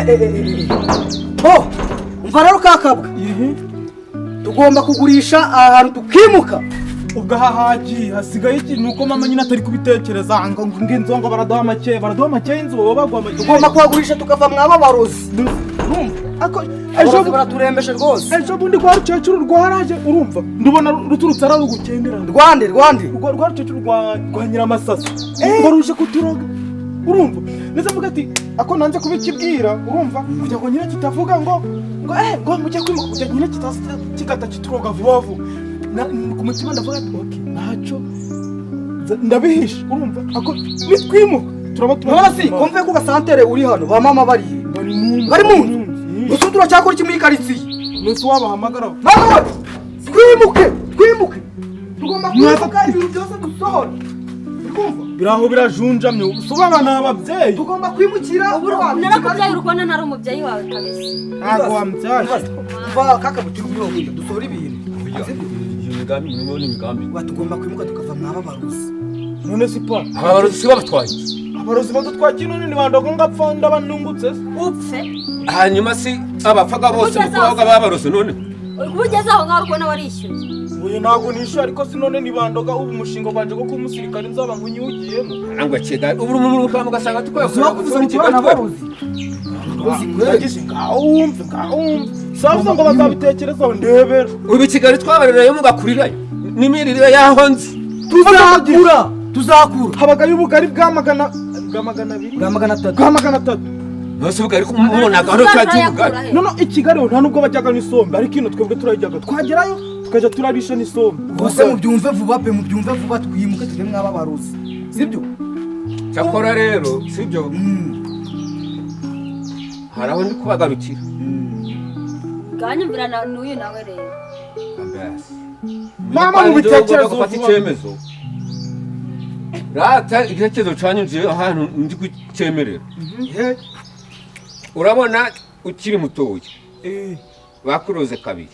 Bo umva rero, kakabwa, tugomba kugurisha aha hantu tukimuka. Ubwo aha hagiye hasigaye iki? Ni uko mama nyine atari kubitekereza ngo inzu, ngo baraduha make, baraduha make y'inzu, baba baguha make. Tugomba kuhagurisha tukava mwaba barozi, urumva? Ako ejo Abarozi baraturembeshe rwose. Ejo bundi rwa rukecuru rwaraje, urumva, ndubona ruturutse ararugukenderana. Rwande, rwande? Rwa rukecuru rwa Nyiramasaso ngo ruje kuturoga, urumva ndetse avuga ati ako nanze kubikibwira, urumva, kugira ngo nyine kitavuga ngo mujye kwimuka, kugira nyine kitaza kigata kituroga vuba vuba. Ku mutima ndavuga ati okay, ntacyo ndabihisha, urumva, ako nitwimuka turaba tuba. None si komve ku gasantere uri hano, ba mama bari he? Bari mu nzu. Bari mu nzu. Gusa turacyakora iki muri karitsiye? Nese wabahamagara? Mama we, twimuke, twimuke, tugomba kwimuka, ibintu byose dusohora, uri kumva? Biraho birajunjamye, usobanura ni ababyeyi. Tugomba kwimukira. Narakubyaye, uri kubona ntari umubyeyi wawe kabisa. Ntabwo wambyaye. Umva kaka, butiri muri dusohora ibintu. Iyo migambi murimo ni imigambi. Wa, tugomba kwimuka tukava mwaba barozi. None si pa Aba barozi si babatwaye? Abarozi badutwaye kino nini, bandoga ngo apfa ndaba nungutse se. Upfe. Hanyuma si abapfaga bose Ugeze kuko babaga babarose none? Uba ugeze aho ngaho uri kubona warishyuye. Uyu ntabwo nishyuye, ariko si none nibandoga ubu umushinga wanje wo kuba umusirikare nzaba nkunyugiyemo. Nangwa Kigali ubu mu mugasanga tukwiye. Uzi bakuvuze ngo tubana abarozi. Yagize ngaho wumve, ngaho wumve, savuze ngo bazabitekerezaho, ndebera. Ubu i Kigali twabarerayo mugakurirayo n'imirire y'aho nzi. Tuzakura, tuzakura. Habagayo ubugari bwa 200. Bwa 300. Bwa 300. Nose ubugari mubonaga hano twagiye ubugari? None i Kigali ho nta nubwo bajyaga n'isombe, ariko ino twebwe turayijyaga, twagerayo tukajya turarisha n'isombe. Bose mubyumve vuba pe, mubyumve vuba, twimuke tujye mwaba barozi, sibyo? Cyakora rero sibyo, hari aho ndi kubagarukira. Bwanyumvira n'uyu nawe rero. Ambasi. Mama, mu bitekerezo gufata vuba. Icyemezo rata, igitekerezo canyuze ahantu ndi kucyemerera. Urabona ukiri mutoya, bakuroze kabiri.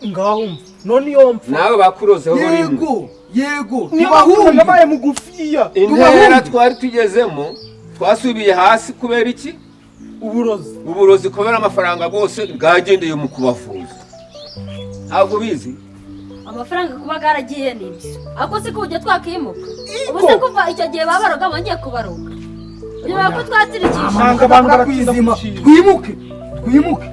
Ngaho umva, none iyo mpfa? Nawe bakurozeho rimwe. Yego, yego. Niyo mpamvu Tubahunge. nabaye mugufiya. Intera Tubahunge. twari tugezemo twasubiye hasi kubera iki? Uburozi. Uburozi, kubera amafaranga rwose bwagendeye mu kubavuza, ntabwo ubizi. Amafaranga kuba garagiye nibyo, ariko si ko ujya twakimuka. Ubu se kuva icyo gihe babaroga bongeye kubaroga, uyobewe ko twatsirikisha? Ntabwo abantu baratinda Kwizima. gucira. Twimuke, twimuke.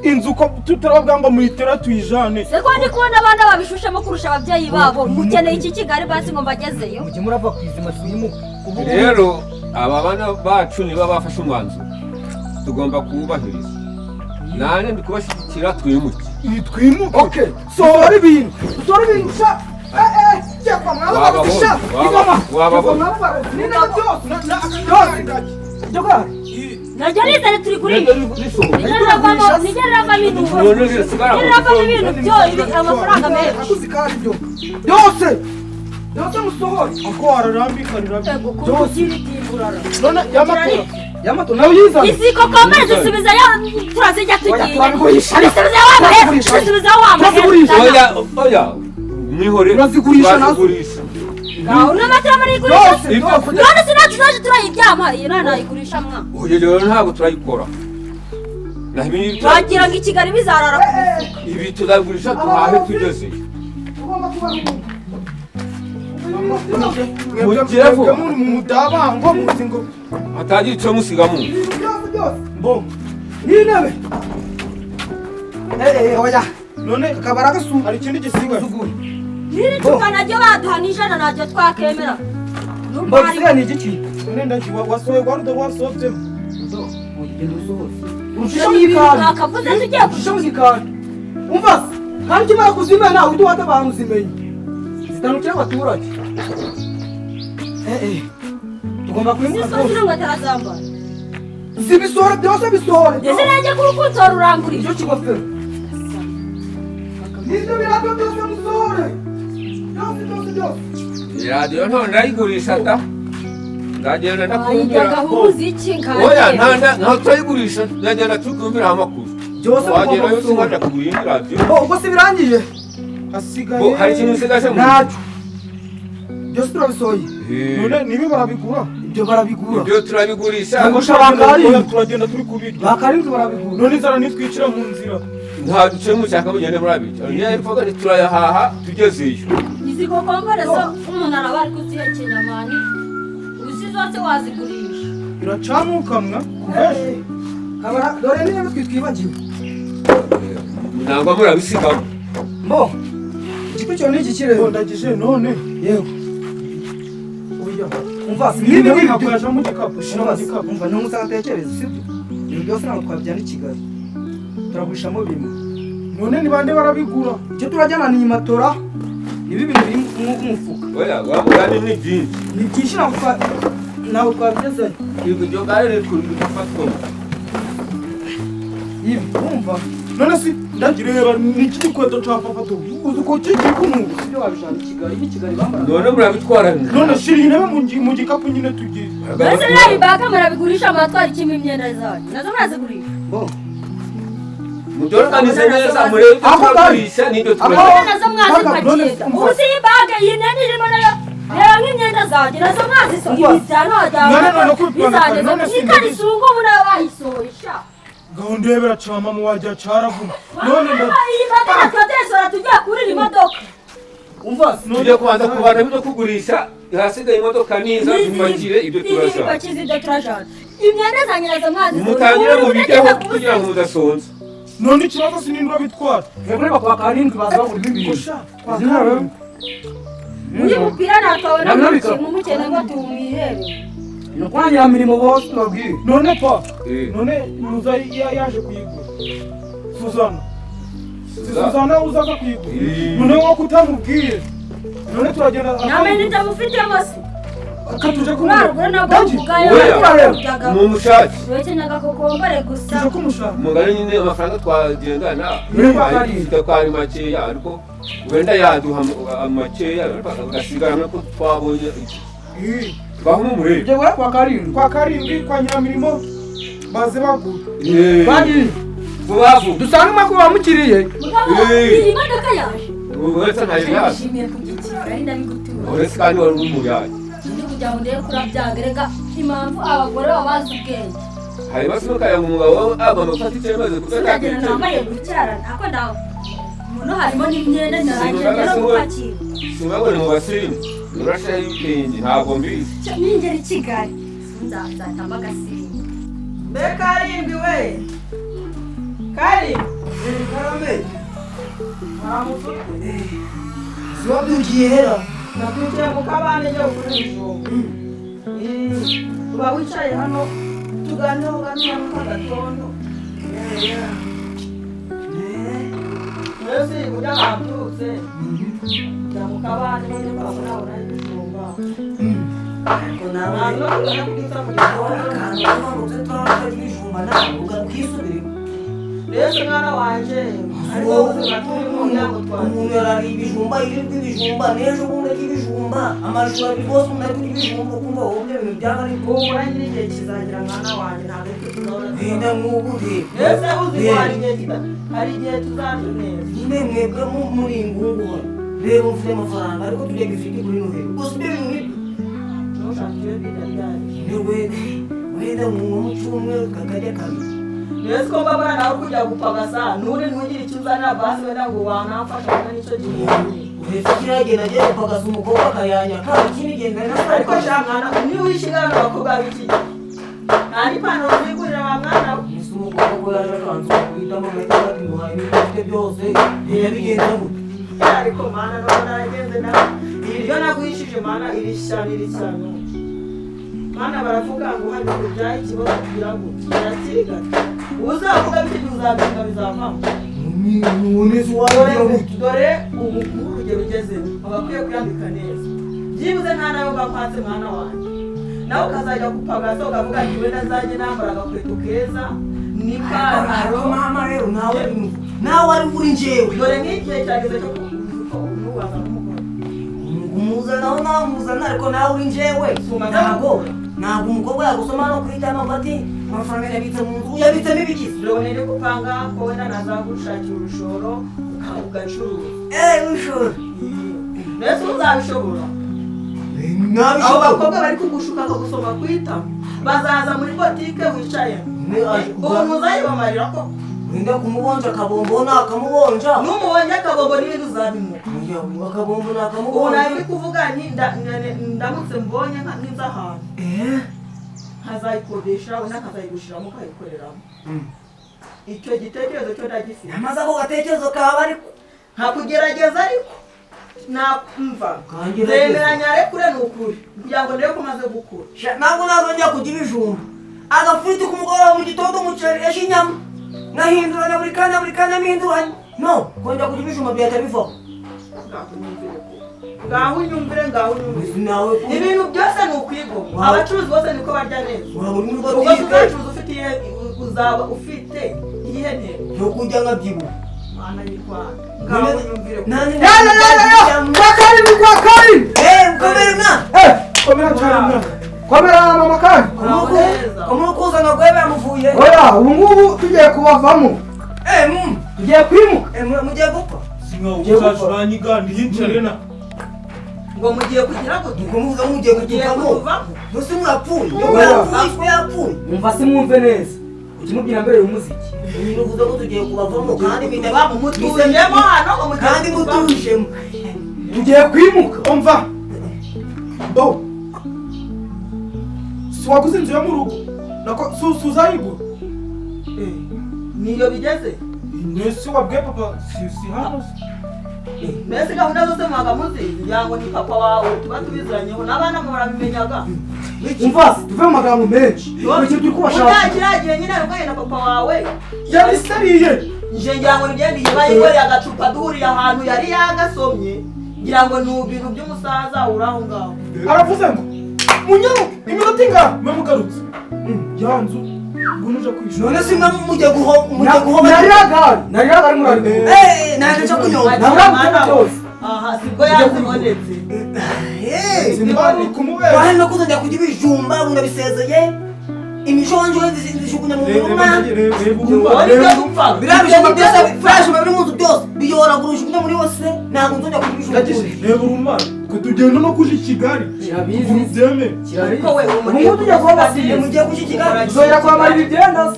Inzu ko tutarababwira ngo muyitera tuyijane. Se ko ndi kubona abana babishushemo kurusha ababyeyi babo, mukeneye iki Kigali basi ngo mbagezeyo? Mujye murava kwizima, twimuke. Rero aba bana bacu niba bafashe umwanzuro tugomba kuwubahiriza, nanjye ndi kubashyigikira, twimuke. Iyi twimuke. Okay, sohora ibintu, sohora ibintu sha. Jekwa mwaba barozi sha. Wababonye, wababonye. Jekwa mwaba barozi ni nabyo byose byose, jokari. Naryo rizane turigurishe, niryo riravamo ibintu, None risigara niryo riravamo ibintu byo amafaranga menshi. Akuzi kandi byo byose byose musohore. Ako wararambika rirambika. Yego, kuko ugira itimburara. None y'amatora? Yamato nawe yizane. Izi kokombere zisubizayo, turazijya tugiye. Turabigurisha. Zisubizayo wa mahera. Turazigurisha. Zisubizayo wa mahera. Turazigurisha. Oya, oya, mwihore. Urazigurisha nazo. Turazigurisha. Ngaho n'amatara murayigurisha. Byose Ibyo byose. kurya. None se natwe turaje turayiryama, iyi nta nayigurisha mwa? Oya, rero ntabwo turayikora naho ibi. Wagira ngo i Kigali bizarara ku mifuka. Ibi tuzagurisha duhahe tugeze. Tugomba kubaruhuka. Mugire vuba. Mwebwe muri mu mudabango muzi ngo Hatagira icyo musigamo. Ibintu byose byose. Bo. N'intebe. Oya. None Kakabara gasura. hari ikindi gisigaye? N'iri cupa naryo baduha n'ijana naryo twakemera. Nubwo Mbo hari gisigaye ni igiki? None ndaki wasohoye rwa rudo rwasohotsemo. Ugenda usohora. Ni Urushishamo ibintu igikari. twakavuze tugiye. Urushishamo igikari. Umva se, kandi ukimara kuzimena uhita uhata abantu zimenye. Zitanukira abaturage. Tugomba kwimuka Izi rwose. ngo atarazambara. Si bisohore byose, bisohore. Ese nanjye kuri kuntora urangurira? Icyo kigofero. N'ibyo birabyo byose musohore. Byose byose byose. Iyi radiyo nto ndayigurisha da, ndagenda ndakumvira. Wayijyaga umuziki. Oya. Nkanjye Nta turayigurisha, ndagenda tukumvira amakuru. Byose mugomba Wagerayo gusohora. sinkajya kugura iyindi radiyo. Oh, ubwo si birangije? Hasigaye Bo, hari ikintu usigaje mu Ntacyo. Byose turabisohoye. None nibi barabigura? Ibyo barabigura. Ibyo turabigurisha. Ngo shabakari turagenda turi kubirya. Bakarindwi barabigura. None inzara nitwicira mu nzira. Nta duce mushaka mugende murabica. Niyo mvuga nti turayahaha tugezeyo. Izi kokombore zo umuntu araba ari kuzihekenya mani. Uzi zose wazigurisha. Iracamukamwa kuveje. Kabara dore niyo twitwibagiwe. Nangwa murabisigamo. Mbo. Igikurikiyeho ni iki kirere. Ndagije none. Yego. Oya. Umva nibi ntabwo mu gikapu. Shira mu gikapu. Umva ntungu utatekereza sibyo. Ibintu byose ntabwo twabijyana i Kigali. Turagurishamo bimwe. None ni bande barabigura. Icyo turajyana ni matora. Ibi bintu biri mu mufuka. Oya, wamugani ni byinshi. Ni byinshi ntabwo twabigezeyo. Ibyo gare riri gufatwa. Ibi umva. None si ndagireba ni iki gikweto cya papa tu. Uzi ko kigiye kumuga. Ibyo wabijana i Kigali, i Kigali bambara. None murabitwara. None shira intebe mu gikapu nyine tugiye. Mbese nabibaga murabigurisha amatwara ikimi imyenda zanyu. Nazo murazigurisha. Bo. Mutorganize neza murebe turagurisha n'ibyo turagura. Nazo mwazipakiye. Ubu si ibaga iyi myenda irimo nayo. Reba nk'imyenda zanjye nazo mwazisohoye. Ibitano wajyana. Ikariso ubu ngubu nayo bayisohoye sha. Gahunda biracama mu wajya caravuma. None iyi baga natwadesora tugiye kurira imodoka. Umva tujye kubanza kubana ibyo kugurisha hasigaye imodoka niza tupakire ibyo turashaka. Ipakize ibyo turashaka. Imyenda zanjye nazo mwazisohoye. Mutangire mubijyeho kugira ngo mudasonza. None ikibazo sinindwa bitwara. Mwebwe bakwa karindwi baza bagura ibintu. Uyu mupira nakabona mumukene ngo tumwihere. Nukwanya mirimo bose babwiye. None pa. None muza yaje kuyigura. Suzana. Suzana uzaza kuyigura. None wo kutamubwiye. None turagenda. Namenye ndamufite mose. Katuje kumurwa nabwo kugayo. Mu mushaki. Weke nagakokombare gusa. Tuje kumushaka. Mugari nyine amafaranga twagendana. Ifite ko ari makeya ariko wenda yaduha makeya agasigara ko twabonye iki. Twahumure. Ibyo gura kwa karindwi. Kwa karindwi kwa Nyiramirimo baze bagura. Bagi. Vuba. Dusanga makuba mukiriye. Iyi modoka yaje. Uretse ntayo yaje. Nishimiye kugikira ari ndabigutura. Uretse kandi wari umuyaye. Ndi kugira ngo ndebe kurabyagerega impamvu abagore baba bazi ubwenge. Hari basuka ya umugabo agomba gufata icyemezo kuko ntagira nambaye gucyarana ako ndaho. Muno harimo n'imyenda narangiye no gupakira. Singabone mu basirimu. Urasha y'ubwenge ntabwo mbizi. Ningera i Kigali nzatamba agasimba. Mbe karindwi we. Kari. Karame. Ntamutwe. Ziwabyukiye hera. Nakwicaye mu kabande njya gukora ibijumba. Uba wicaye hano tuganiraho ganira mu gatondo. Mbese ujya wabyutse. Njya mu kabande njya kwabona abona ibijumba. Ariko nawe akantu turarya ibijumba nawe ugakwisubira. Mbese mwana wanje ariko ubuzima turimo ntabwo twakira. Umuntu yarariye ibijumba yirirwa ibijumba n'ejo bundi arya ibijumba amajoro abiri rwose umuntu ari kurya ibijumba ukumva wowe ibyo bintu byaba ari ubu nyine igihe kizagira mwana wanjye ntabwo ariko tuzahora wenda nk'ubu mbese uzi ko hari igihe hari igihe tuzarya neza nyine mwebwe muri ingungu hano reba mufite amafaranga ariko turya ifiriti kuri noheli gusa ibyo bintu nibyo ntushake ibyo birya ryari wenda mu cyumweru kakarya kabiri. Mbese ko mbabona nawe kujya gupagasa nuri ntugire icyo uzanira basi wenda ngo wanamfasha wenda nicyo gihe. Uretse kiriya gihe nagiye gupagasa umukobwa akayanyaka ikindi gihe nari nasa. Ariko sha mwana niba wishingana abakobwa b'iki gihe nta n'ipantaro uzigurira wa mwana we. Ese umukobwa ko yaje akanzu guhitamo agahita ati muhaye ibintu mfite byose ntiyabigenza gute. Ariko mana none naragenze nawe iryo naguhishije mana iri shyano iri shyano. Mana baravuga ngo hari kubyaye ikibazo kugira ngo kirakirigata. Uzavuga bityo uzabyumva bizavamo. Dore ubu urugero ugezeho bagakwiye kuyambika neza. Byibuze nta nayo bakwatse mwana wanjye. Nawe ukazajya gupagasa ukavuga ati wenda nzajye nambara agakweto keza n'ipantaro. Mama rero nawe nawe ari uri njyewe. Dore nk'igihe cyageze cyo kuko ubu n'umugore. Umuzana namuzana ariko nawe uri njyewe. Ntabwo umukobwa yagusoma no kwitama ngo ati amafaranga yabitse mu nzu yabitsemo ibigize. Dore ni gupanga ko wenda nazagushakira urushoro ugacuruza. Urushoro. Mbese uzabishobora? Abo bakobwa bari kugushuka bakagusoma kwita bazaza muri botike wicaye ubu ntuzayibamarira ko wenda kumubonja akabombo nakamubonja n'umubonye akabombo n'ibindi uzabimuha akabombo nakamubonja ubu nari kuvuga nti ndamutse mbonye nk'inzu ahantu nkazayikodesha undi akazayigushiramo ukayikoreramo icyo gitekerezo cyo ndagifite amaze ako gatekerezo kaba ariko nkakugerageza ariko nakumva nzemeranya rekure ni ukuri kugira ngo ndebe ko umaze gukura ntabwo nazongera kurya ibijumba agafiriti ku mugoroba mu gitondo umuceri ejo inyama nahinduranya buri kanya buri kanya mpinduranya no kongera kurya ibijumba byahita bivaho ngaho unyumvire ngaho unyumvire ibintu byose ni ukwigomwa abacuruzi bose niko barya neza ubwo uzacuruza ufite uzaba ufite iyihe ntego yo kurya nkabyibuha mana y'u Rwanda ngaho unyumvire kwa karindwi kwa karindwi komera mwana komera cyane mwana komera mama kandi umukuza ngo gwebe yamuvuye oya ubu ngubu tugiye kubavamo tugiye kwimuka mugiye gupfa ngo mugiye kugira gute ngo muvuga mugiye kutuvamo musi murapfuye yapfuye umva se mwumve neza ukimubwira mbere y'umuziki uvuze ko tugiye kubavamo kandi mutujemo hano ngo mugiye kandi mutujemo tugiye kwimuka umva bo si waguze inzu yo mu rugo nako suzayigura niyo bigeze nese wabwiye papa si hano mbese gahunda zose mwaga muzizi kugira ngo ni papa wawe tuba tubiziranyeho n'abana murabimenyaga umva tuve mu magambo menshi ikintu turi kubashaka kiriya gihe nyine arwaye na papa wawe yarisariye nje ngira ngo nigende yibayikoreye agacupa duhuriye ahantu yari yagasomye ngira ngo ni ibintu by'umusaza uri aho ngaho aravuze ngo munyaruke iminota ingana mwe mugarutse ya nzu ngo kwishura none se mwe mujye guhoma nari yagari murari naje cyo kunyonga nabura byose aha sibwo yazibonetse simbari kumubera wahe no kuzongera kurya ibijumba unabisezeye imijonjo zishukunya mu murima biriya bijumba byose biriya biri mu nzu byose biyoragura ujugunya muri wose ntabwo nzongera kurya ibijumba reba urumara twe tugenda no kuja i Kigali ubyeme ariko we ubu tujya kuba basiye mugiye kuja i Kigali tuzongera kwambara ibi byenda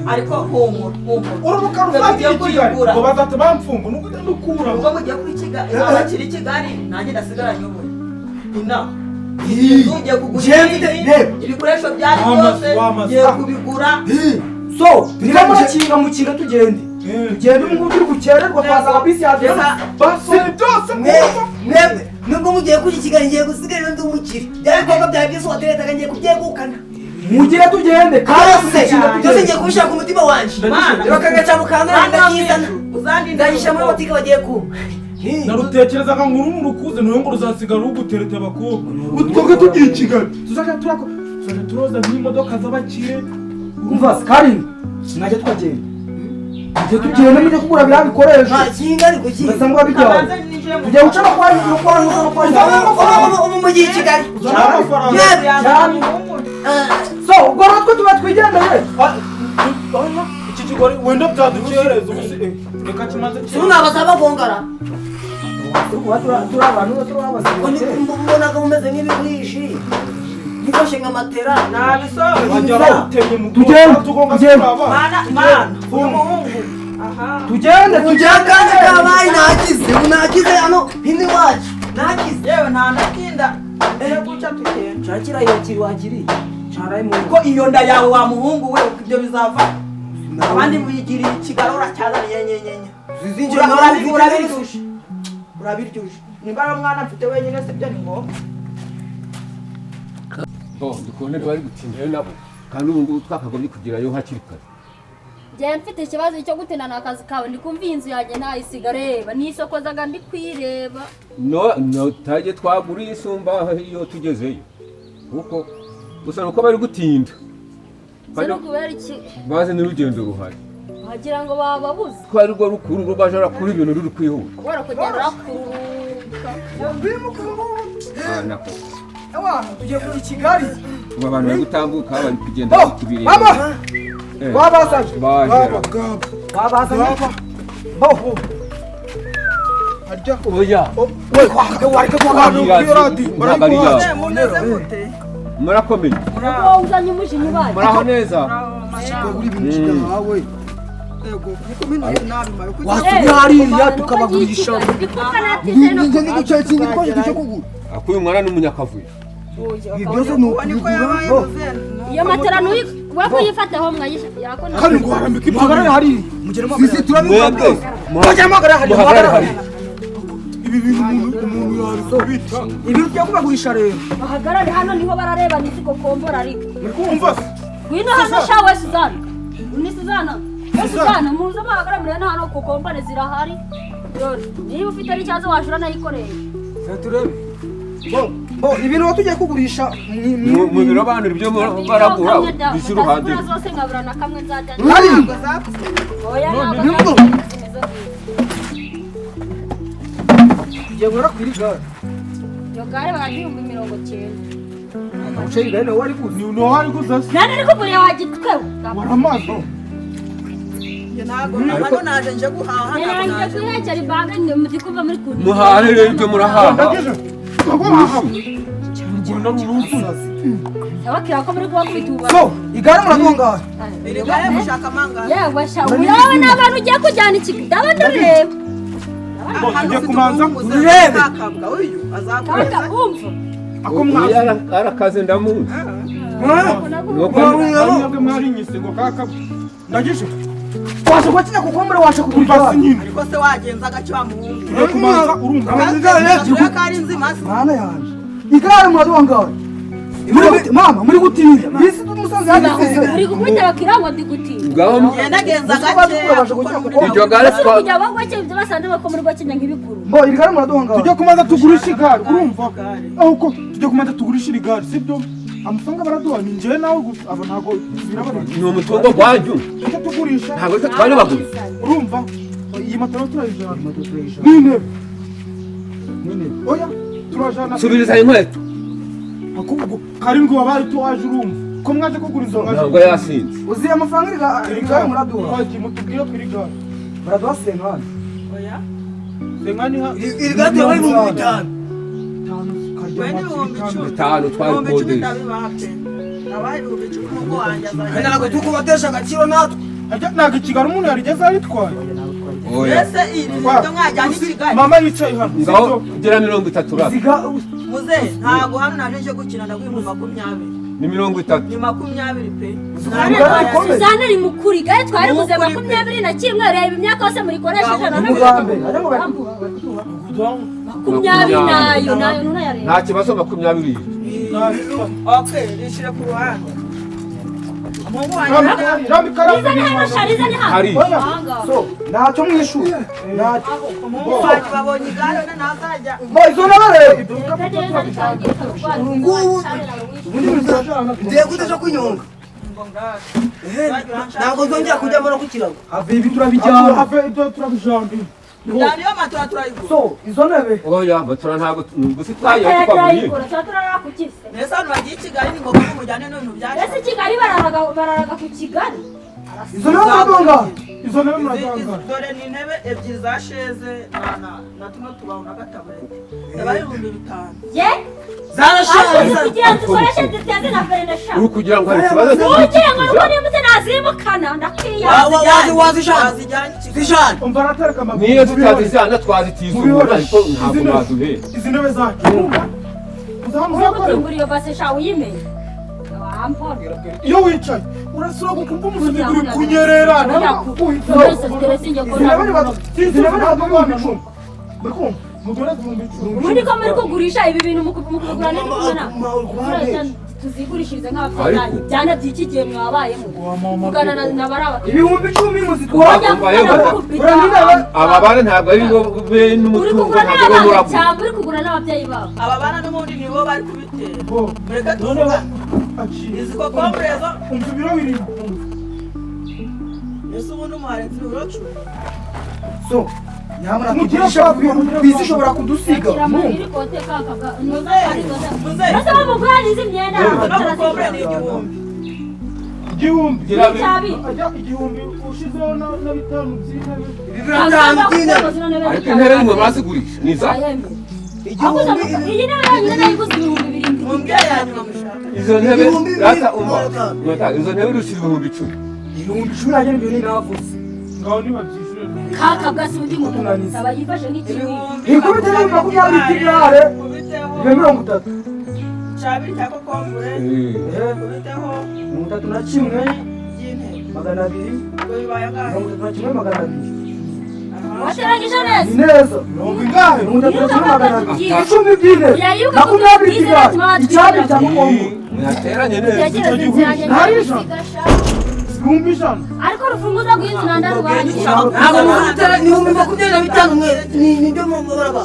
ariko humura urubuga rufatiye i Kigali ngo bazahita bamfunga nuko ugenda ukura ubwo mugiye kuba i Kigali abakiri i Kigali nanjye ndasigara nyoboye inama ugiye kugura ibikoresho byari byose ugiye kubigura so niba murakinga mukinga tugende tugende ubu ngubu turi gukererwa twasanga bisi yagera basore byose mwebwe nubwo mugiye kujya i Kigali ngiye gusigara ndi umukire bya bikorwa byawe byose wateretaga ngiye kubyegukana mugire tugende kandi byose ngiye kubishaka umutima wanje bakagaca mukandara ndakizana ndayishyira muri botike bagiye kumpa narutekerezaga ngo uru rukuze niwe ngo ruzasigara rugutereta abakobwa twebwe tugiye i Kigali tuzajya turoza nk'imodoka z'abakire umva karindwi mwajya twagenda tujye tugenda mujye kugura biriya bikoresho ugasanga wabijyanye tujya guca no kwa no kwa no kwa ubu mugiye i Kigali cyane so ubwo rero twe tuba twigendeye iki kigori wenda byadukereza ubu reka kimaze sinabasaba bagongara turi abantu turi abasirikare mbonaga mumeze nk'ibigwishi nifashe nka matera tugende tugende kandi kabaye nakize nakize hano hino iwacu nakize yewe nta natinda mbere guca tugenda shakira iyo kiri wakiriye caraye mu ko iyo nda yawe wa muhungu we ibyo bizava abandi bigiriye ikigali uracyazaniye nyenyenye urabiryuje urabiryuje nimba ari umwana mfite wenyine sibyo ni ngombwa bo ndikubona bari gutindayo nabo kandi ubu ngubu twakagombye kugerayo hakiri kare njye mfite ikibazo cyo gutinana akazi kawe ndikumva iyi nzu yanjye ntayisiga reba nisokozaga ndi kwireba no tage twaguriye isumba iyo tugezeyo kuko gusa nuko bari gutinda kubera iki bazi n'urugendo ruhari wagira ngo bababuze ko ari rwo rukuru rwo baje barakura ibintu ruri kwihuta kubera kugenda rakuruka tugiye kujya i Kigali ubu abantu bari gutambuka bari kugenda kubireba mama wabazanye baba wabazanye bo Harya oya we wareka kwa mumeze gute? Murakomeye. Wowe uzanye umujinya ubaye. Muraho neza. Kugura ibintu kidahawe. Yego, niko minuje nabi mayo. Wasubira hariya tukabagurisha. Ndiko Ngiye kindi twaje cyo kugura. Akuyu mwana n'umunyakavuyo. Ibyo ni ukubigura. Iyo matera nuyi wakuyifataho mwayisha yakona. Kandi ngo harambika Muhagarare hariya. Mugere Sisi turabikora byose. Mugere muhagarare hariya. Muhagarare hariya. Ibi bintu umuntu yabita. Ibintu byo kubagurisha rero. Bahagarare hano niho barareba niziko kombora ariko. Muri kumva se? Ngwino hano sha we Suzana. Ni Suzana. We Suzana muze muhagarare muri hano ko kombora zirahari. Dore niba ufite n'ikibazo washura nayikoreye. Turebe. Bo ibintu tugiye kugurisha mu birobanura ibyo baragura bishyura uruhande. Zose nkabura na kamwe nzajya. Hari. Oya ntabwo. Tugiye guhera ku iri gare. Iyo gare baragihumbi 90. Uceye igare nawe wari kuzi. Ni wari kuzi. Nani ari kugurira wagitwewe? Waramaze. Ntabwo hano naje nje guhaha ntabwo naje guhekera ibaga ndi kumva muri kuntu. Muhahe rero ibyo murahaha. Abakira ko muri kubakubita ubu. So, igare muratunga. Iri gare mushaka mangana. Yewe sha, uyawe n'abantu ugiye kujyana iki ndaba ndareba. Tugiye kumanza urebe. Akabwa uyu azakomeza. Umva. Ako mwazi arakaze ndamuzi. Nuko mwari nyisego kaka. Ndagije. Washa kwakinya kukombora washa kugura nyine. Ariko se wagenza agace wa muhungu. Tugiye kumanza urumva. Kari nzima se. Mana yanje. Igare muraduhangaye. Mama muri gutinda. Bisi tumusanze hageze. Uri gukubita abakira ngo ndi gutinda. Genda genza gace. Iryo gare twa kujya bagwake ibyo basanze bako muri gwakenya nk'ibikuru. Bo iri gare muraduhangaye. Tujye kumanza tugurisha igare urumva. Aho tujye kumanza tugurisha igare sibyo? Amafaranga baraduha ni njye nawe gusa aba ntago ni umutungo gwanyu. Tujye tugurisha. Ntabwo twari baguze. Urumva? Iyi matera turayijana. Nine. Nine. Oya turajana. Subiriza inkweto. Akubwo karindwi wabaye tuwaje urumva. Ko mwaje kugura izo ngaje. Ntabwo yasinze. Uzi amafaranga iri gare muraduha. Twagiye mutubwire ku iri gare. Muraduha senkani. Oya. Senkani ha. Iri gare yabaye 5000. 5 twari kodesha. Ntabwo tukubatesha agaciro natwe. Ntabwo ikigali umuntu yarigeze aritwaye. Oya. Ese iri nibyo mwajyanye i Kigali. Mama yicaye hano. Ngaho ugera 30 rap. Muze ntabwo hano naje nje gukina ndaguha 20. Ni 30. Ni 20 pe. Suzana ari mukuri gare twari kuze 21 reba imyaka yose murikoresheje na Mugambe. 20 nayo nayo nunayareba. Nta kibazo 20. Okay, rishire ku ruhande. Hari. So, ntacyo mwishyura. Ntacyo. Umuhungu wanjye babonye igare none ntazajya. Bo izo nabareba. Ngiye gute kunyonga. Ntabwo nzongera kujya mbona ku kirago. Have ibi turabijyana. Have ibyo turabijyana. Niyo matora turayigura. So, izo ntebe. Oya, matora ntabwo gusa twayo twaguye. Turarara ku kise. Mbese hano bagiye i Kigali ni ngombwa ko mujyane n'ibintu byaje. Mbese i Kigali bararaga ku Kigali. Izo ntebe muraduhangaye. Izo ntebe muraduhangaye. Dore ni intebe ebyiri za sheze na tuno tubaho n'agataburete. Yabaye 5000. Ye? Zarashaje. Kugira ngo dukoreshe duteze na ferenesha. Uri kugira ngo hari ikibazo. Ugira ngo nuko nimutse nazimukana ndakwiya. Wazijana. Zijana. Umva aratereka amaguru. Niyo tutazijana twazitiza umuntu ariko ntabwo baduhe. Izi ntebe zacu. Uzamuha iyo base sha uyimenye. Iyo wicaye urasura gukumva umusozi uri kunyerera. Muri ko muri kugurisha ibi bintu mukugura n'ibikubona. Tuzigurishirize nk'abafana byana by'iki gihe mwabayemo. Kugana na baraba. 10,000 muzitwara. Aba bana ntabwo ari bo be n'umutungo ntabwo bo muragura. Cyangwa uri kugura n'ababyeyi babo. Aba bana n'ubundi nibo bari kubitera. Mureke tuvuga. Izi kokombure zo umva ibiro biri. Ese ubundi umuharenzi ibiro 10. So, nyamara tugurisha bisi ishobora kudusiga. Muze. Basa bamugura izi myenda. No kokombure ni 1000. Igihumbi. N'icyabiri. Ajya igihumbi ushizeho na bitanu by'intebe. Ariko intebe nimwe mwazigurisha ni za Igihumbi. Iyi ntebe yonyine nayiguze 7,000. Mumbwire ya nyuma mushaka. Izo ntebe rata umva. Izo ntebe urusha 10,000. 10,000 ajya n'ibyo ni navuze. Ngaho nibabyishyure. Kaka bwasi undi muntu aba yifashe nk'ikibi. Ikubite ni 20 by'igare. Ni 30. Cyabiri cya kokombure. Kubiteho 31 by'intebe. 200. Ubwo bibaye angahe? 31 200. Wateranyije neza. Neza. Mirongo ingahe? 31 200. 10 by'intebe. 20 by'igare. Icyabiri cya kokombure. Mwateranye neza. Hari ijana. 100,000. Ariko urufunguzo rw'inzu nanda rwanjye. Ntabwo mutera 25,000 mwe nibyo muraba.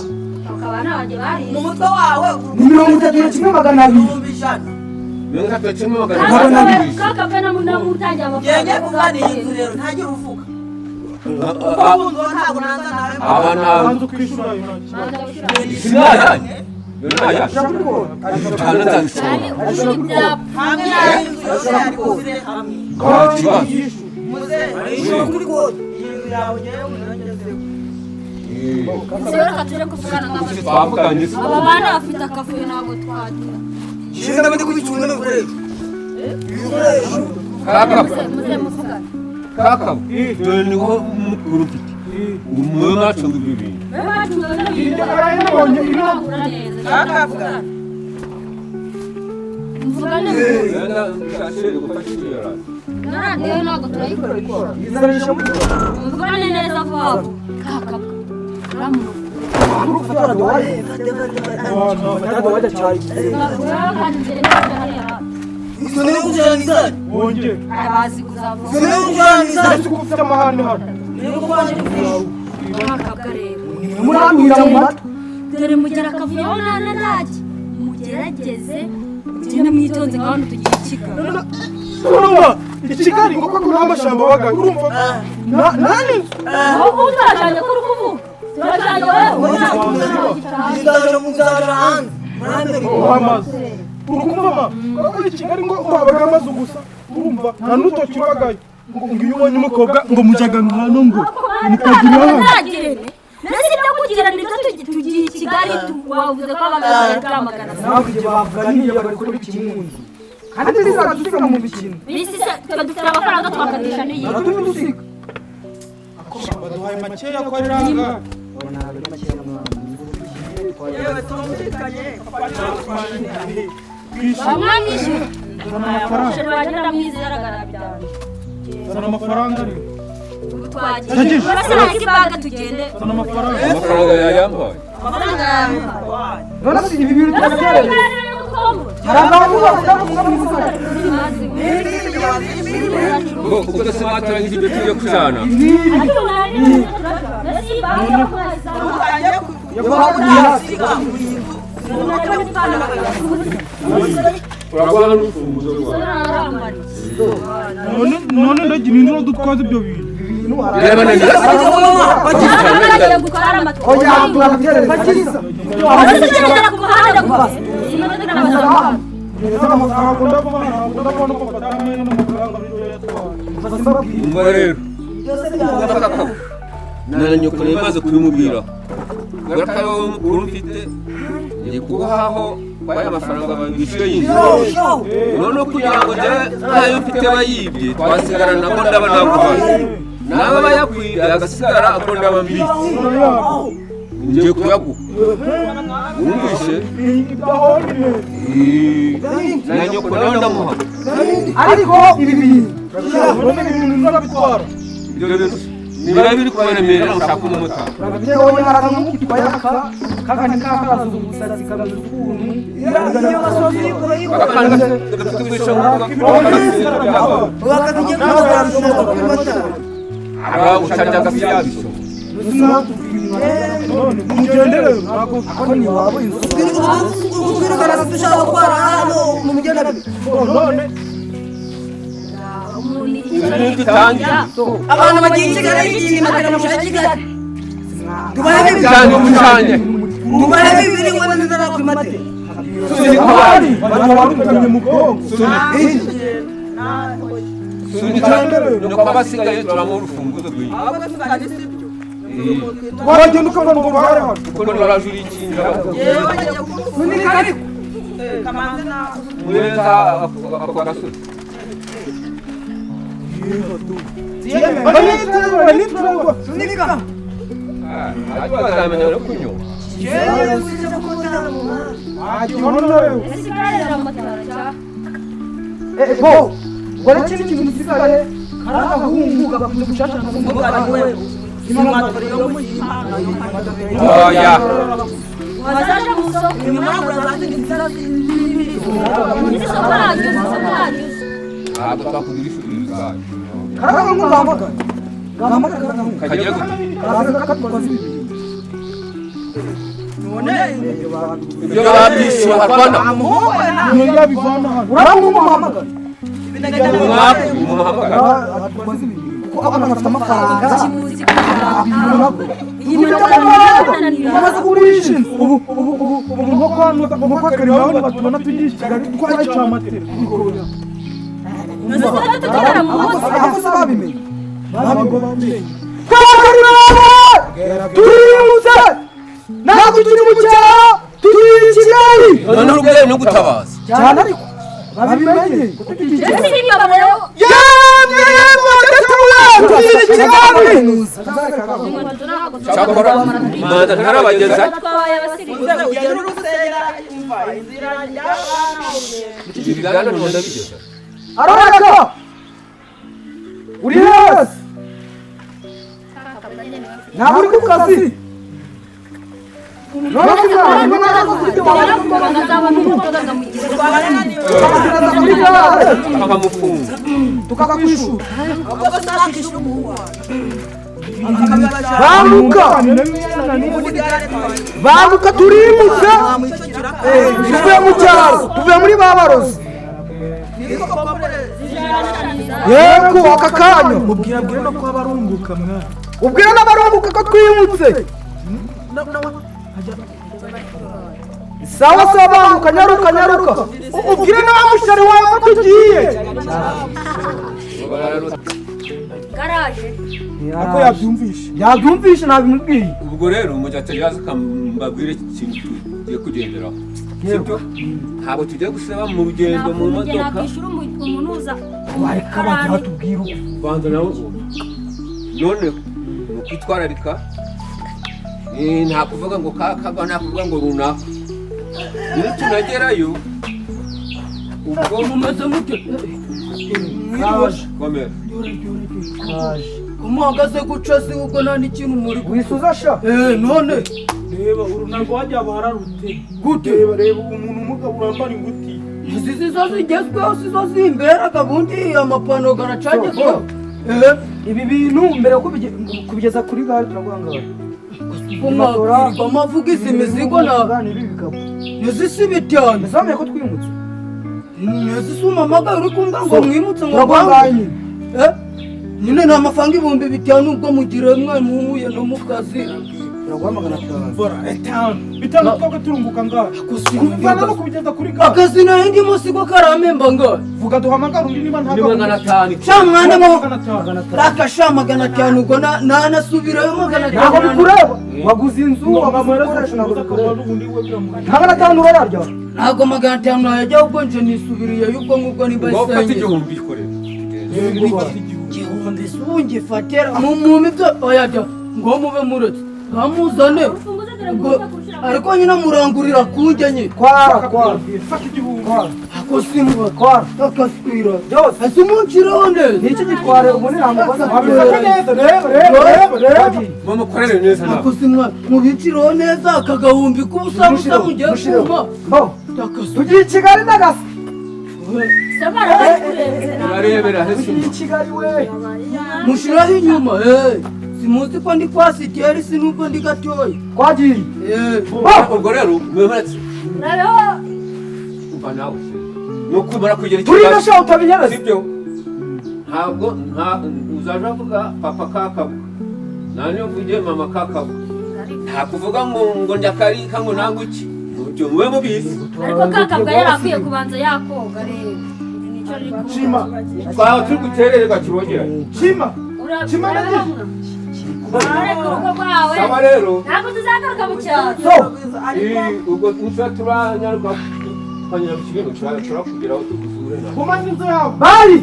Akabana banjye bari. Mu mutwe wawe ni 31 200. 100,000. 31 200. Kaka pe namutangiye amafaranga. Yenge kuvana iyi nzu rero ntagira uvuga. Kuko ngo ntabwo nanza nawe. Abana banzu kwishura ayo sinayanye. Naya. Aba bana bafite akavuyo ntabwo twagira. Kaka, dore niho mukuru mfite. Umwe mwacunga ibi bintu. Mvugane neza vuba vuba. Dore mugera akavuyo nana naki mugerageze mugende mwitonze nka hano tugiye Kigali. Urumva Kigali ngo ko nta mashamba baga urumva nani ahubwo turajanye ko uri kuvuga turajanye wewe urukumva ko Kigali ngo habaga amazu gusa urumva nta n'utoki uragayo ngo iyo ubonye umukobwa ngo mujaga hano ngo mukagira hano. Nasi ibyo kugira nibyo tugiye Kigali wavuze ko abaganga bamagana nawe igihe bavuga niyo bari kuri kimunzu kandi bizadusiga mu mikino bisi se dufite amafaranga twakatisha n'iyi dusiga baduhaye makeya ko ari ranga bamwishyura zana amafaranga ariko amafaranga yayambaye none se ibi bintu turabyereye hari abantu ubwo se mwatoranyije ibyo tugiye kujana uraguha n'urufunguzo rwawe none ndagira induru dutwaza ibyo bintu umva rero na nyoko nari maze kubimubwira ngaruka wowe mukuru mfite ngiye kuguhaho kwayo amafaranga bishyuye y'inzu none kugira ngo njyewe ntayo mfite bayibye twasigara nako ndaba naguhaye nawe bayakwibye agasigara ako ndaba mbitse ngiye kuyaguha wumvise na nyoko nawe ndamuha ariko ibi bintu ibyo bintu niba biri kubaremera ushaka umumotari Abantu bagiye Kigali ikintu matera Kigali tubahe bibiri ngo nzara ku mate Sunika nuko abasigaye turamuha urufunguzo rw'iyi. Ahubwo tugane sibyo. Wagenda ukabona ngo ruhare hano. Kuko nurajura ikinga. Yewe njya Sunika ariko. Kamanze nawe. Murenza ako gasozi. Sunika. Ariko bazamenya no kunywa. Yewe uzize kumutara mu muhanda. Ese igare riramotara cyangwa? Bo. Ubwo ikindi kintu gisigaye karagahungu gakunze gushashana Umugabo we. Oya. Wazaje mu isoko. Isoko radiyo, isoko radiyo. Ntabwo twakugira ishuri rusange. Karagahungu gahamagara. Gahamagara karagahungu. Kagira gute? Karaza katwaza ibintu. Ibyo babyishyuye harwana. Niyo yabivana hano. Urabona umuhamagara. Umuhamagara. Atwaza ibintu. Kuko abana bafite amafaranga. Kimuzi kugira. Iyi Bamaze kugurisha inzu. Ubu ubu ubu ubu nko kwa nko kwa Karima batubona tugiye i Kigali twaca amatera. Tutara mu munsi. Aho se babimenye. Babimenye. Turimutse. Ntabwo turi mu cyaro, turi i Kigali. Noneho urugero no gutabaza. Cyane ariko babimenye. Ese niba rero Yemwe yemwe datawe turi i Kigali. Cyakora manza ntarabageza. twabaye abasirimu. Ibi biganiro ndabigeza. Araraka. Uri hasi. Ntabwo uri ku kazi. None se mwana, none muri gare Tukamufunga. tukakwishura. Banguka. Banguka turimutse. Tuvuye mu cyaro, tuvuye muri babarozi. Yego aka kanya. Mubwira bwira no kwa barunguka mwana. Ubwira n'abarunguka ko twimutse. Sawa sawa banguka nyaruka nyaruka. Ubwire n'abamushari wawe ko tugiye. Garaje. Ako yabyumvishe. Yabyumvishe nabimubwiye. Ubwo rero umujyateri yaza akambabwira ikintu tugiye kugenderaho. Sibyo? Ntabwo tugiye guseba mu rugendo mu modoka. Nakwishyura umuntu uza. Wareka abantu batubwira uko. Banza nawe none ni ukwitwararika. Nta kuvuga ngo kakagwa, nta kuvuga ngo runaka. Nitunagerayo ubwo mumeze mute? Kaje. Komera. Kaje. Umuhagaze guca si ubwo nta n'ikintu muri Wisuza sha. None Reba urunarwo wajya bararute. gute? Reba reba umuntu umugabo wambara inguti. Izi zizo zigezweho sizo zimberaga bundi amapantaro garacagezweho. Ibi bintu mbere yo kubigeza kuri gare turaguhangara. Umwakwirirwa amavuga izi mizigo na ibi bikapu. Izi si bitanu. Ese wamenye ko twimutse? Izi si umamagaye uri kumbwira ngo mwimutse ngo Turaguhangara nyine. Nyine ni amafaranga 5000 ubwo mugire mwe muhuye no mu kazi. Turaguha 500. Mvura etanu. Bitanu twabwe turunguka ngaha. Kubivana no kubigeza kuri gare. Akazi nayo ndimo siko karamemba ngaha. Vuga duhamagara undi niba nta Ni 500. Sha mwana mo. 500. Rakasha 500 ubwo nanasubirayo 500. Ntabwo bikureba. Waguze inzu, waguze ibikoresho ntabwo bikureba. 500 urayarya. Ntabwo 500 nayajya ubwo nje nisubiriye ubwo ngubwo niba Ngo ufate isenye. 1000 ikorera. 1000 sungi fatera mu mibyo oyajya ngo mube muretse. Ngamuzane. Ariko nyina murangurira kunjye nye. Kwara kwara. Fata 1000. Ako simba Kwara. akaswira. Byose. Ese umunshireho neza. Niki gitware ubu ntabwo Wabifata neza reba reba reba reba. Mumukorere neza nawe. Ako simwa mubicireho neza akagahumbi k'ubusa busa mugiye kumpa. Bo. Tugiye i Kigali ndagasa. Samara bari Urarebera hese. Tugiye i Kigali we. Mushiraho inyuma simuzi ko ndi kwa siteri sinubwo ndi gatoya. Twagiye. Ubwo rero mwemeretse. Urabeho. Umva nawe se. Nuko umara kugera i Turi Kigali. ndashaka utabinyereza. Sibyo? Ntabwo uzaje avuga papa kakabwa. Nani uvuge mama kakabwa. Nta kuvuga ngo ndakarika ngo nanguki. Mubyo mube mubizi. Ariko kakabwa yarakwiye kubanza yakoga rero. Shima Twaba turi guterererwa kirongera. Shima Shima ndagiye. Saba rero. Ntabwo tuzagaruka mu cyaro. Ubwo tuza turanyaruka tukanyura mu kigo turakugeraho tugusure nawe. Guma n'inzu yawe. Bari.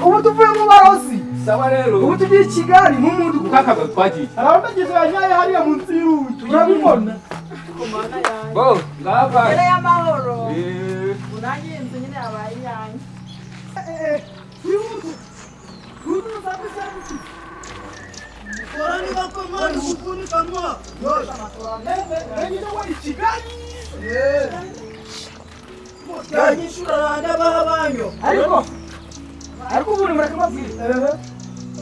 Ubu tuvuye mu barozi. Saba rero. Ubu tugiye i Kigali nk'umuntu kakaga twagiye. Arabagize yanyaye hariya munsi y'urugi. Turabibona. Bo, ngaba. Mbere y'amahoro. Unange inzu nyine yabaye iyanjye. Ariko ubu mureke mbabwire.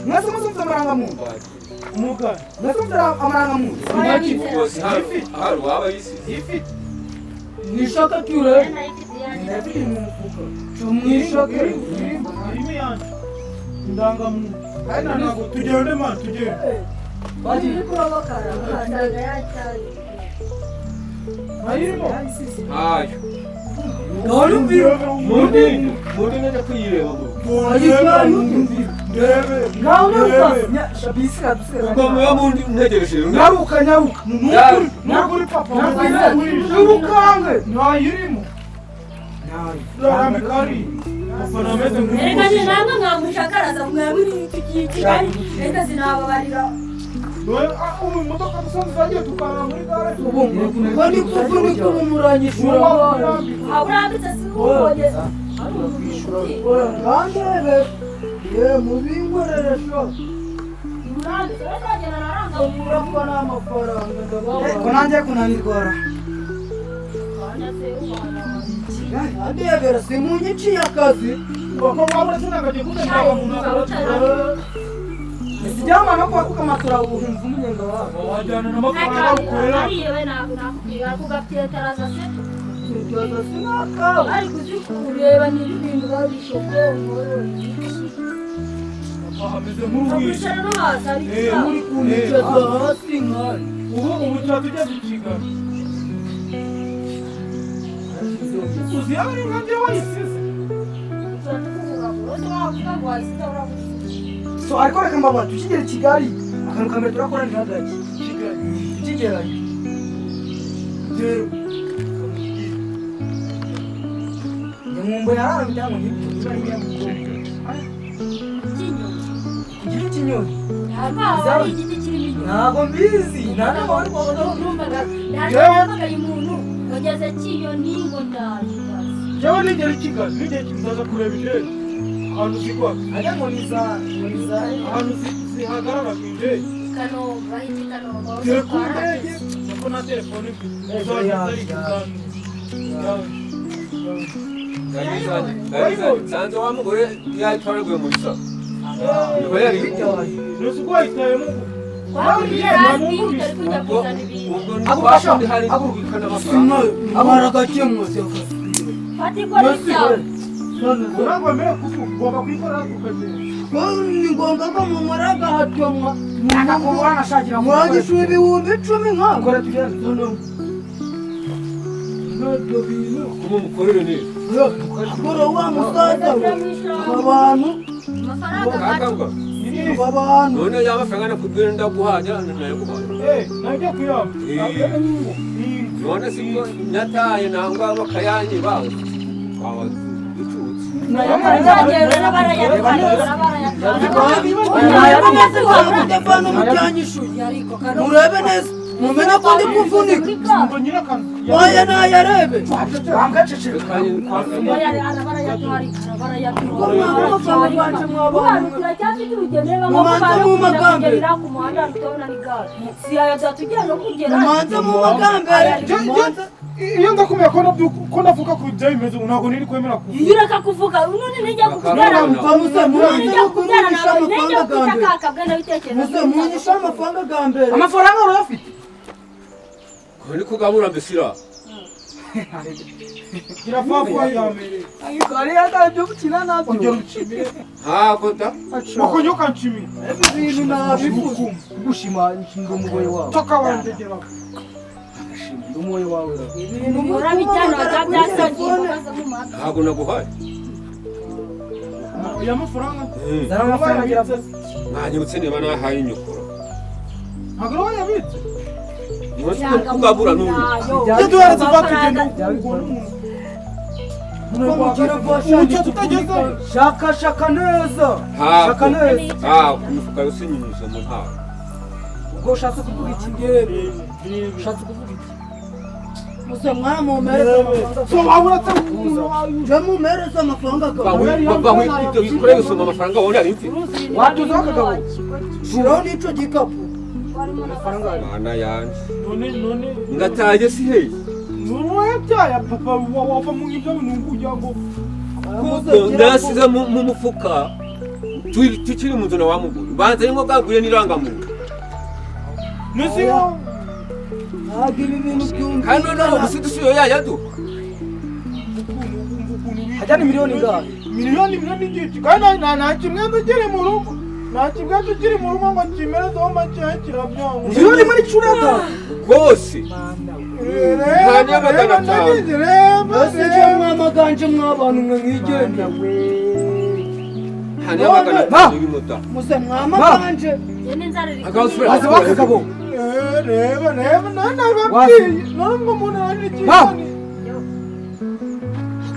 Mwese muzumva amarangamuntu. Mwese muzumva amarangamuntu. Hari uwaba yisize. Ifite. Nishaka ture. Ndafite mu mufuka. Tumwishake. Irimo yanjye. Indangamuntu. Kandi ntabwo tugende man tugende. Bari kurabakara ukasanga yacyaye. Ayirimo. Ayo. None Mundi nje kuyireba ngo. Ndebe. Ngaho shabisi adusera. Ubwo muba mundi ntegereje. Nyaruka nyaruka. Nukuri papa. Nyarukange. Ntayirimo. Nayo. Afana ameze nk'uko. Reka ni namwe mwamushakaraza mwaburi tugiye Kigali. Reka sinababarira. Ubu imodoka dusanzwe zagiye tukara muri gare. Ngo ni kuvunika umuranyishura. Urambitse siwubonye. Ngandebe. Ye mubingorere sho. Urambitse uragera naranga Urapfa n'amafaranga ndababaye. Ko nanjye kunanirwara. Andebera simunyiciye akazi. Ko wabura sinagagiye kuzenga mu ntabwo. Sijama no kwa kukamatura ubuhumvu umunyenga wawe. Wajyana n'amafaranga ukorera. Ariyewe nakubwira kugapyetaraza se. Tutaza sinakawe. Ari kuzikureba nyiri ibintu babishokongo. Ameze nk'uruwije. Uri kunicaza hasi nkari. Ubu tujya Kigali. Uzi yari nkanjye wayisize. So ariko reka mbaba tukigera Kigali akantu kamere turakora ni hagati. Kigali. Tukigerayo. Nkumbu yarara bitanga nibyo Igiti kinyoni. Ntabwo igiti kirimo inyoni. Ntabwo mbizi. Ntabwo wari kubona numvaga. Ntabwo umuntu wageze kinyoni ngo ndaje. Jewe nigera Kigali nigera nzaza kureba indege. Ahantu zigwa. Ajya ngo niza ahantu zihagarara ku indege. Kanombe ahita Kanombe. Dore ku ndege kuko nta telefone mfite. Nsanze wa mugore yatwaraguye mu bisa. Ntuzi Ni ngombwa ko mumara agahatomwa murangishura 10,000 nka kora wa musaza we abantu abantu none y'amafaranga nakubwira ndaguhaja nayaguhaye najya kuyamba none siko nataye nangwa bakayanyiba bicutse murebe neza mumenye ko ndi kuvunika oya nayarebe mumanze mu magambere iyo ndakumenya ko ndavuga ku byo bimeze ntabwo niri kwemera kuvuga iyo ureka kuvuga none ntijya kukubyara munyisha amafaranga ga mbere amafaranga urayafite ni kugabura mbesira irafafuwa ya mbere ariko ariya ntabyo gukina nabyo ongera unshimire ntabwo da wakonyoka nshimire ibintu nabifuza gushima nshinga umugore wawe toka wandegera umuwe wawe ibintu murabijyana byasangiye ntabwo naguhaye Ya mafaranga. Zana amafaranga agira vuba. Mwanyibutse niba nahaye inyukuro. Ntabwo wayabitse. Kugabura n'ubu. Ibyo duheretse batugenda Shaka shaka neza. Shaka neza. Ah, ku mifuka yose nyunyuza mu ntara. Ubwo ushatse kuvuga iki? Ushatse kuvuga iki? Muze mwamumereza amafaranga. So wabura Je mumereza amafaranga Bawe ibyo bikore bisoma amafaranga wabona ari mfite. Watuza akagabo. Shiraho n'ico gikapu. Amafaranga mana yanje. None ngataye si he. Nuwebya papa wava mu ibyo bintu kugira ngo ndasize mu mufuka tukiri mu nzu na wamuguru banza ningo bwaguye n'irangamuntu. Nisi ntabwo ibi bintu byumvikana. Kandi noneho gusa ya yadu. Hajya ni miliyoni ngahe? Miliyoni n'igice. Kandi nta kimwe tukiri mu rugo. Nta kimwe tukiri mu rugo ngo kimerezeho make kirabyanga. Miliyoni muri curata. Rwose. Nta niyo 500. Mbese icyo mwamaganje mw'abantu mwe mwigenda. Nta niyo 500 y'imodoka. Muze mwamaganje. Wazi wakagabo. Reba reba nababwiye nubwo umuntu ari ikindi.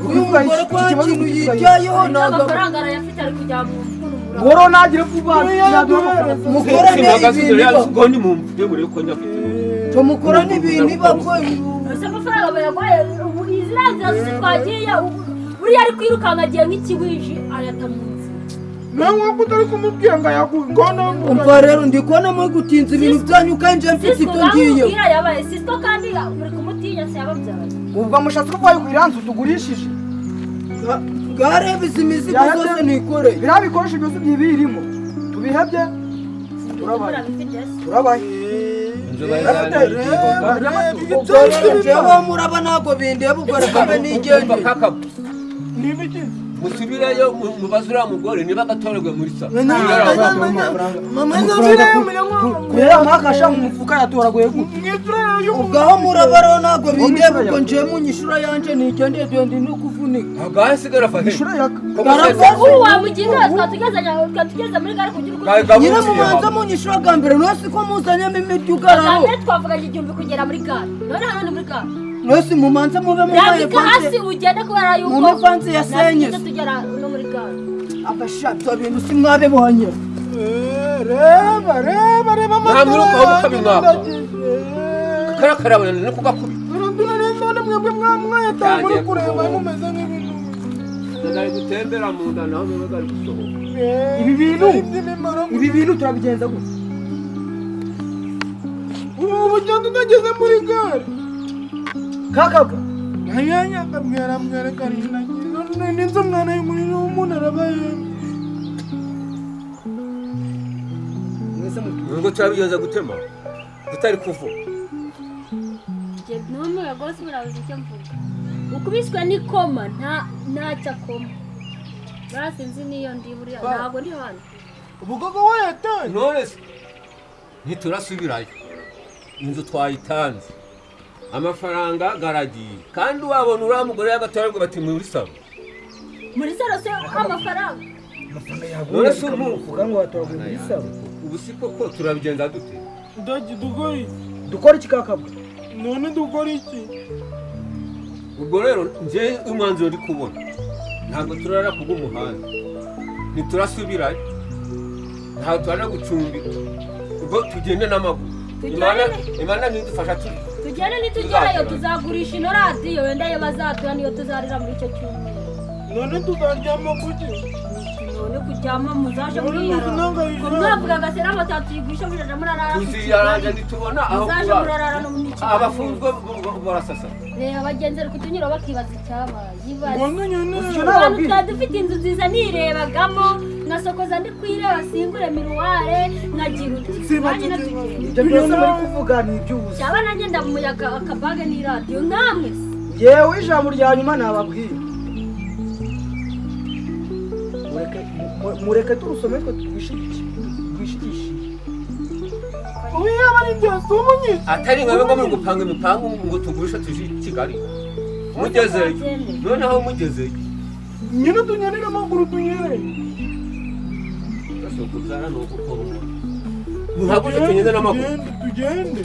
Uyu mugore kwa kintu yitayeho ntabwo amafaranga arayafite ari kujya mu mfuno. Ngoro nagira vuba mukorane ibintu mukorane ibintu ibako ese amafaranga bayaguhaye ubu izira nzira zose twagiye buriya ari kwirukanka agiye nk'ikiwiji ayata mu nzira. Nawe utari kumubwira ngo ayaguhe ngono. Umva rero ndi kubona muri gutinza ibintu byanyu kandi mfite ibyo ngiye. Yabaye Sisiko kandi muri kumutinya se yababyaye. Ubwo mushatse ko kwayigura inzu tugurishije. Bwareba izi mizigo zose nikoreye. Biriya bikoresho byose byibirimo tubihebye turabaye. Turabaye. Jewe muraba ntabwo bindeba ubwo reka nigende. Musubireyo mubaze uriya mugore niba agatorerwe muri sa. Mama kubera mwakasha mu mufuka yatoraguye gute? Ubwaho muraba rero ntabwo bindeba ubwo njewe munyishura yanje nigendeye ndi no kuvunika. Agasigara fa. Ishura yaka. Ubu wamuginga twatugeza muri gare kugira uko. Nyine mubanza munyishura bwa mbere none siko muzanyemo imiti ugararo. Twavuganye 1000 kugera muri gare. None hano ni muri gare. Nose mumanza mube mubaye hasi ugende kubera yuko mu vanze yasenye tugera no muri gare. Abashatse bintu si mwabibonye. Reba reba reba amatara. Karakarabana no kugakubita. None mwebwe mwamweta muri kureba mumeze nk'ibintu. Ndari gutembera mu nda naho mwebwe bari gusohoka. Ibi bintu turabigenza gute? Ubu bugenda utageze muri gare. Kakabwa. Anyanya kabwira mwerekana none ninzo mwana y'umuriro umuntu arabaye. Mwese mutu. Ngo turabigenza gutema. Tutari kuvuga. Je none rwose murabuze icyo mvuga. Ukubiswe n'ikoma ntacyo akoma. Barasinzi niyo ndi buriya ntabwo ndi hano. Ubugogo wayatanye. None ntiturasubirayo. Inzu twayitanze. Amafaranga garagiye kandi wabona uriya mugore y'agatorerwa bati muri saro. Muri saro se amafaranga. None se umufuka ngo watoraguye muri saro. Ubu si koko turabigenza dute? Ndagi dukora iki? Dukora iki kakabwa? None dukora iki? Ubwo rero nje umwanzuro ndi kubona. Ntabwo turara kubw'umuhanda. Ntiturasubirayo. Ntabwo turara gucumbika. Ubwo tugende n'amaguru. Imana nidufasha turi. Tugende nitugerayo tuzagurisha ino radiyo wenda yo bazaduha niyo tuzarira muri icyo cyumweru. None tuzaryama kuki? None kuryama muzaje mwiyara. Mwavugaga se n'amata tuyigurisha mujaja murarara. Tuziyaranja ntitubona aho muzaje murarara no mu mikino. Abafunzwe barasasa. Reba abagenzi bari kutunyura bakibaza icyabaye. Abantu twari dufite inzu nziza nirebagamo nkasokoza ndi kwireba singure miruware nkagira uti. Ibyo byose muri kuvuga ni iby'ubusa. Cyaba nanjye ndamuyaga akabage n'iradiyo namwe se. Yewe ijambo rya nyuma nababwiye. Mureke turusome twe twishigishe. Uyu abari byose umunyishe. Atari nkabe ngo muri gupanga imipangu ngo tugurishe tuje i Kigali. Mugezeyo. Noneho mugezeyo. Nyine tunyerere amaguru tunyerere. Ese ukubyara ni ugukora umuntu. Ntabwo tunyeze n'amaguru. Tugende, tugende.